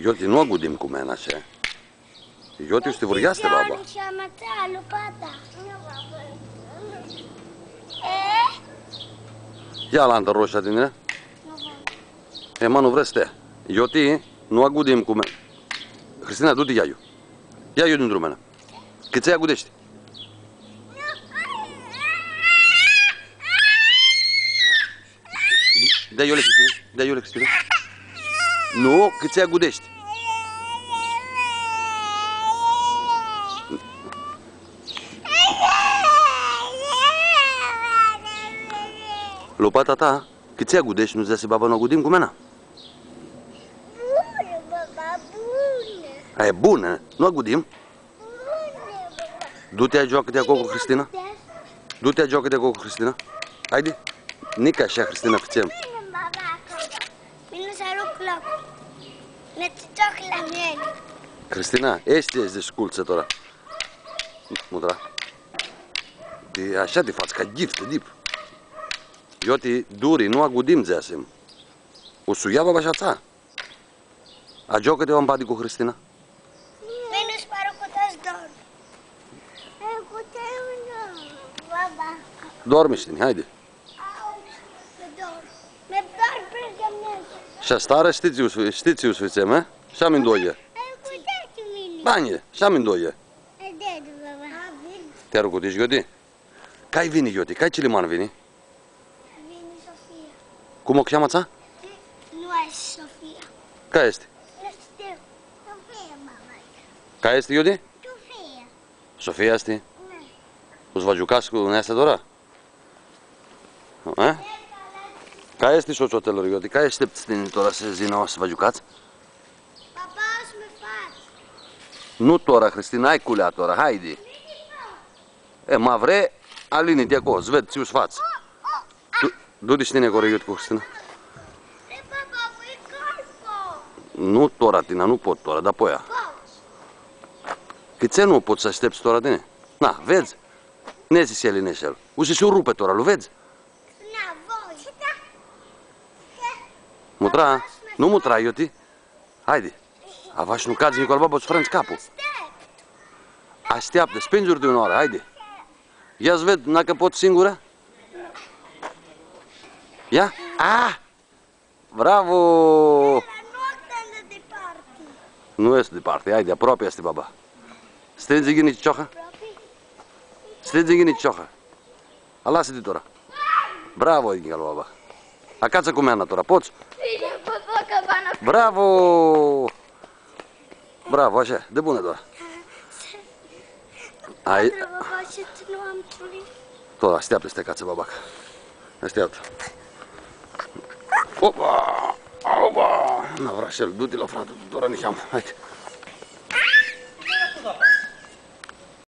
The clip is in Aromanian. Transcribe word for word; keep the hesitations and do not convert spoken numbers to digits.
Ioti, nu agudim cu mena, ce? Ioti, s-ti vuryeasti, baba. Geanu shi amãtsa lupata. Ia alantã roshea tini. E, ma nu vrei s-ti... Ioti, nu agudim cu mena. Hristina, du-ti, ia-lju. Ia-lju dintr-un mãnã. Cãtse agudeshti? Da, eu le explic, da, eu le explic. Nu, cãtse agudeshti. Lupata ta, cãtse agudeshti, nu dzãsi baba, nu agudim cu mena? Bunã, baba, bunã. Aia e bunã, nu agudim. Du-ti, agioacã-ti aclo cu Hristina. Du-ti, agioacã-ti aclo cu Hristina. Haidi. Nica ashi, Hristina, fãtsem. Mini s-aruc loclu. Mi-aduc la mini. Hristina, easti, easti scultsã tora. Mutra. Ti, ashi ti fats, ca ghifti, dip. Ioti, duri, nu agudim, dzãsim. U s-u ia baba shi atsa. Agioacã-ti, va, mpadi cu Hristina. Mini s-paru cã s-dorm. E, cu tini, baba. Dormi shi tini, haidi. Au, mi dorm. Mi dorm, pregãmneazã. Shi astarã shtii tsi u s-, shtii tsi u s-fãtsem, e? Shi amindoilji. E, cu tini, mini. Bani, shi amindoilji. E, dedi, baba. Ti arucutish, Ioti? Cai vini, Ioti? Cai ciliman vini? Vini Sofia. Cum u cheamã atsa? Nu easti Sofia. Cai easti? Nu shtiu. Sofia, mama. Cai easti, Ioti? Sofia. Sofia easti? Da. U s-vã giucats cu neastã tora? E? Cai easti, socotselor, Ioti? Cai ashtepts tini tora s-yinã s-vã giucats? Papa, s-mi fats. Nu tora, Hristina, ai culea tora, haidi. E, ma vre, alini-ti aclo, s-ved tsi u s-fats. Du-, du-ti shi tini aclo, Ioti, cu Hristina. Nu tora, Tina, nu pot tora, dapoia. Cãtse nu pots s-ashtepts tora tini? Na, vedz? Nedzi s-li neshi el. U s-u rupi tora, lu vedz? Mutra, nu mutra, Ioti. Haidi. Ava shi nu cadz, Nicola, baba, u-ts frãndzi caplu. Ashteaptã, spindzur di unã oarã, haidi. Ia s-ved, nacã pots singurã? Ia? Ah! Bravo! Nu easti diparti, haidi, aproapi easti, baba. Strindzi ghini cicioha. Strindzi ghini cicioha. Alasã-ti tora. Bravo, Igor, baba. Acatsã cu mea tora, pots? Bine, baba, că va n-... Bravo! Bravo, ashi, di bunã tora. Ai. Baba, ce nu am ciulit. Tora, ashteaptã s-ti acatsã babaca. Ashteaptã. Opa! Opa! Na, vrea shi el, du-ti la frate, tora niheam. Haide.